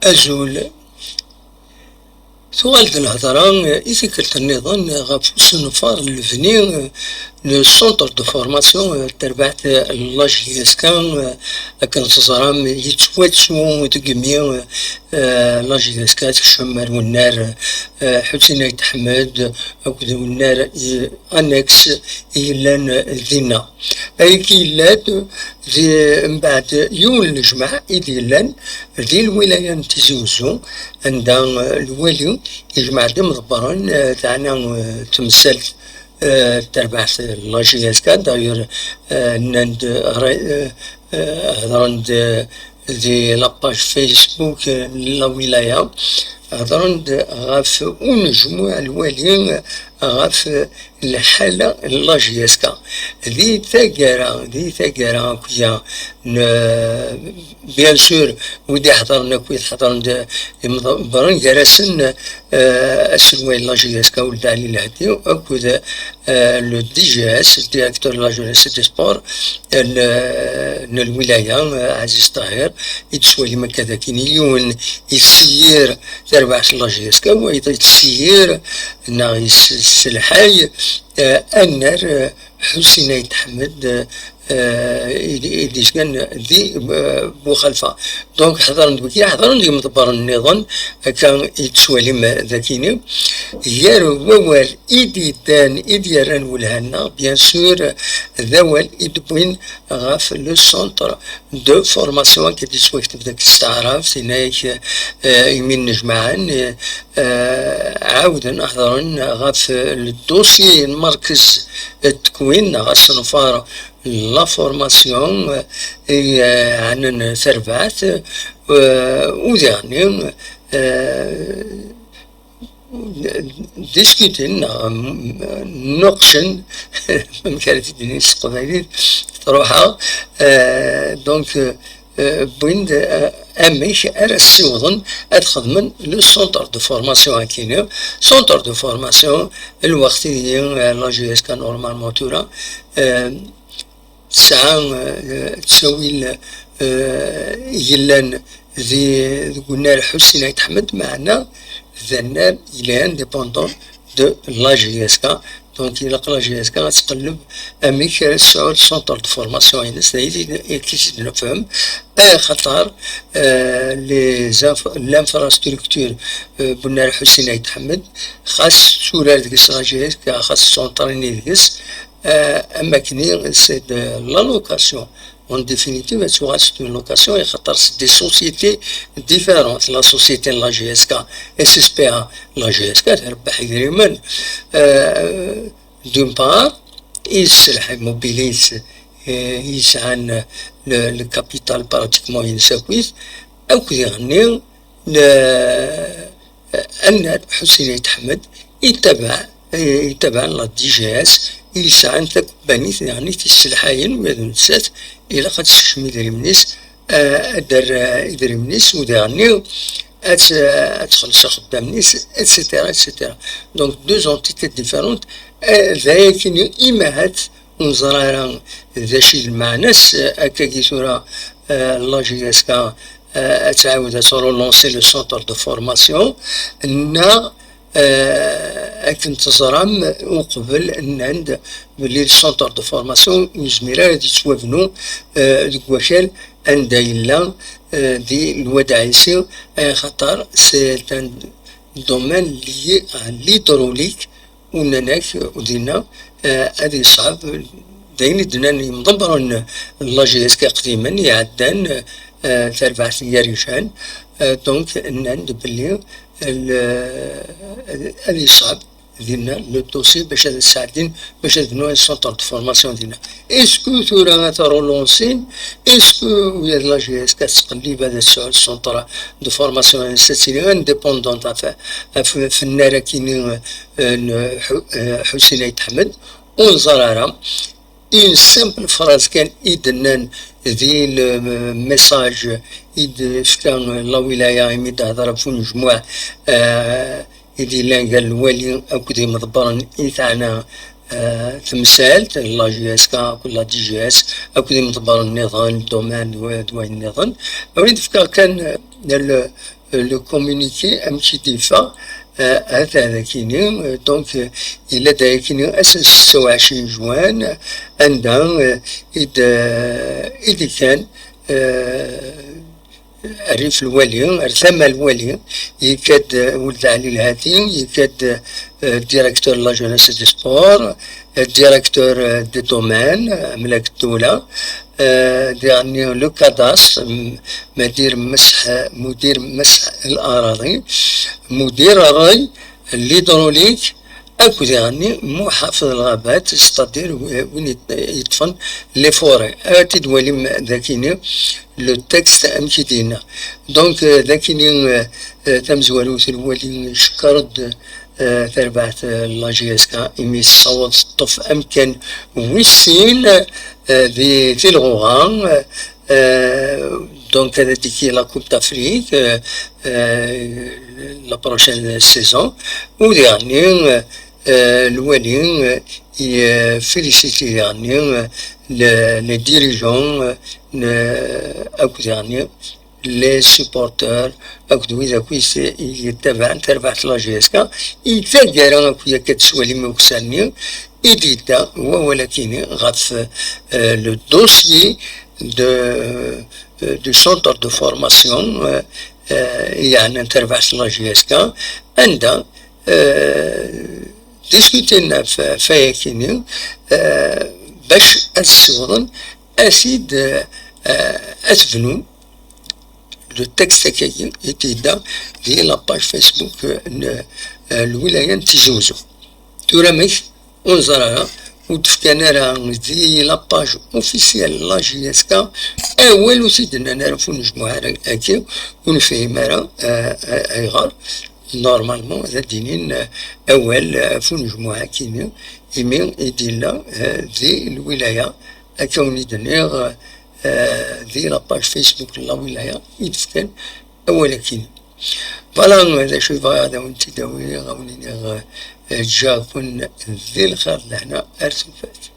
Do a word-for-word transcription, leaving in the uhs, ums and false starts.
Azul. Tuɣal-d lhedra i tikkelt nniḍen ɣef usenfar n lebni n centre de formation n terbaɛt n la J S K. Akken teẓram, yettwattu deg imi la J S K tekcem ar wennar Ḥusin Ayt Ḥmed akked wennar annexe i yellan dinna. Ayagi yella-d di, mbeɛd yiwen n lejmeɛ i d-yellan di lwilaya n Tizi Uzzu, anda, eh, lwali yejmeɛ-d imḍebbren, eh, teɛna, eh, temsalt, eh, terbaɛt la J S K. D'ailleurs, eh, nnan-d, eh, eh, hedren-d, eh, di la page Facebook, eh, n la wilaya, hedren-d ɣef unejmuɛ lwali, eh, ɣef lḥala n la J S K. Di taggara, di taggara akya n, bien sûr, wid iḥeḍren akk i tḥeḍren d imḍebbren, gar-asen, eh, aselway n la J S K Uled Ɛli Lehdi akked, eh, le D G S, directeur de la jeunesse et des sports, eh, n, n lwilaya, eh, Ɛziz Ṭahir, i d-teswalim akka dakin yiwen yessiyir tarbaɛt n la J S K, wayeḍ yessiyir neɣ yesselḥay, eh, annar, eh, Ḥusin Ayt Ḥmed, eh, i d-, i d-yezgan di, eh, Buxalfa. Donc, ḥeḍren-d wigi, ḥeḍren-d yimḍebbren nniḍen, akka i d-teswalim dakini. Gar wawal i d-yeddan, i d-yerran welha-nneɣ, bien sûr, d awal i d-wwin ɣef le centre de formation, akka d-yettwakteb deg s taɛrabt, yenna-yak, eh, imi nnejmaɛen, eh, eh, ɛawden hedren ɣef le dossier n Merkez Ttekwin neɣ asenfar n la formation, eh, i, eh, ɛnan tarbaɛt, eh, u diɣenni, eh, diskutin neɣ, mm, nuqcen, amek ara t-id-nini s teqbaylit, truḥ-aɣ, eh, donc, eh, wwin-d, eh, amek ara ssiwḍen ad xedmen le centre de formation akini. Centre de formation, lweqt-agi, eh, la J S K normalement tura, eh, tesɛa, eh, ttawil, eh, yellan di, deg unnar Ḥusin Ayt Ḥmed, meɛna d annar il est indépendant de la J S K. Donc, ilaq la J S K ad tqelleb amek ara tesɛu le centre de formation-ines, d ayen i d-, i d-nefhem, axaṭer, eh, les inf-, l'infrastructure, eh, n unnar Ḥusin Ayt Ḥmed, xas turar deg-s la J S K, xas ttɛeṭṭren deg-s, eh, am akken c'est de la location. En définitive, ad tuɣal c'est une location, axaṭer c'est des sociétés différentes. La société n la J S K, S S P A, la J S K, trebbeḥ idrimen. Euh, d'une part, i yesselḥay immobilier-is, euh, i yesɛan le, le capital pratiquement ines akkit, akked diɣenni, le, annar Ḥusin Ayt Ḥmed, yettabaɛ, yettabaɛ la D G S, i yesɛan takebbanit daɣen i t-yesselḥayen, ula d nettat ilaq ad tessekcem idrimen-is, eh, ad d-terr, eh, idrimen-is, u daɣenni ad t-, ad txelleṣ ixeddamen-is, et cetera, et cetera. Donc, deux entités différentes, eh, d ayakini, imahat ur neẓri ara d acu i d lmeɛna-s, eh, akkagi tura, eh, la J S K, eh, ad tɛawed ad tṛulunsi le centre de formation, neɣ, eh, akken teẓram uqbel, nnan-d belli le centre de formation ur yezmir ara ad yettwabnu, eh, deg wakal anda yella, eh, di Lwad Ɛisi, axaṭer c'est un domaine lié à l'hydraulique, u nnan-ak dinna, eh, ad yeṣɛeb, d ayen i d-nnan yimḍebbren n la J S K iqdimen iɛeddan, eh, tarbaɛt n Yarican, eh, donc nnan-d belli, eh, ad yeṣɛeb dinna le dossier bac ad sɛeddin, bac ad bnun centre de formation dinna. Est-ce que tura ad t-relunsin? Est-ce que ula d la J S K tettqellib ad tesɛu centre de formation, ad tili indépendante ɣef, ɣef, ɣef unnar akini, eh, n Ḥu-, eh, Ḥusin Ayt Ḥmed? Ur neẓri ara. Une simple phrase kan i d-nnan di le message i d-tefka la wilaya imi d-tehder ɣef unejmuɛ, eh, i d-yellan gar lwali akked yimḍebbren i teɛna, eh, temsalt, la J S K akked la D G S akked yimḍebbren nniḍen, le domaine d wa-, d wayen nniḍen. Awi d-fkeɣ kan, eh, le, le communiqué amek i d-yeffeɣ, euh, ata d akini, euh, donc, euh, yella-d akini ass n setta u ɛecrin juin, anda, euh, i d-, euh, i d-kkan, euh, rrif lwali, ar tama lwali, yekka-d, euh, Weld Ɛli Lhati, yekka-d, euh, directeur de la jeunesse et des sports, euh, directeur, euh, des domaines, euh, amlak ddula, euh, diɣenni le cadastre, m-, madir mmeṣḥ, mudir mmeṣḥ l'araḍi, mudir rrey, l'hydraulique, akked diɣenni muḥafeḍ lɣabat, c'est-à-dire wi-, win yet-, yeṭṭfen les forêts. Ad t-id-walim dakini, le texte amek i d-yenna. Donc, euh, dakini, euh, euh, tamezwarut n wali cekkeṛ-d, euh, tarbaɛt, euh, la J S K, imi tessaweḍ teṭṭef amkan wis sin, euh, di, di lɣuɣa, euh, euh, donc ad d-tiki la Coupe d'Afrique, euh, euh, la prochaine saison, u diɣenni, euh, euh, lwali, euh, i, euh, féliciter diɣenni, euh, le, les dirigeants, euh, le, akked diɣenni les supporters, akked wid akk i s-, i yettabaɛen tarbaɛt n la J S K, i taggara akk yakk ad teswalim ukessar-nni, i d-yedda wawal akini ɣef, euh, le dossier de, euh, du centre de formation, euh, euh, i yeɛnan tarbaɛt n la J S K, anda, euh, diskutin ɣef, ɣef wayakini, euh, bac ad ssiwḍen ad t-id, euh, ad bnun le texte-agi i d-yedda di la page Facebook n, euh, lwilaya n Tizi Uzzu. Tura amek? Ur neẓri ara, ur d-fkan ara di la page officielle la J S K awal, ur t-id-nnan ara ɣef unejmuɛ ara agi, ur nefhim ara, euh, ayɣer. Normalement, ad d-inin, euh, awal, euh, ɣef unejmuɛ akini, imi i d-yella, euh, di lwilaya, akka wen-id-nniɣ, euh, di la page Facebook n la wilaya i d-fkan awal akini. Voilà, d acu i bɣiɣ ad awen-t-id-awiɣ, ad wen-iniɣ, euh, ǧǧiɣ-ken di lxir d lehna, ar tufat.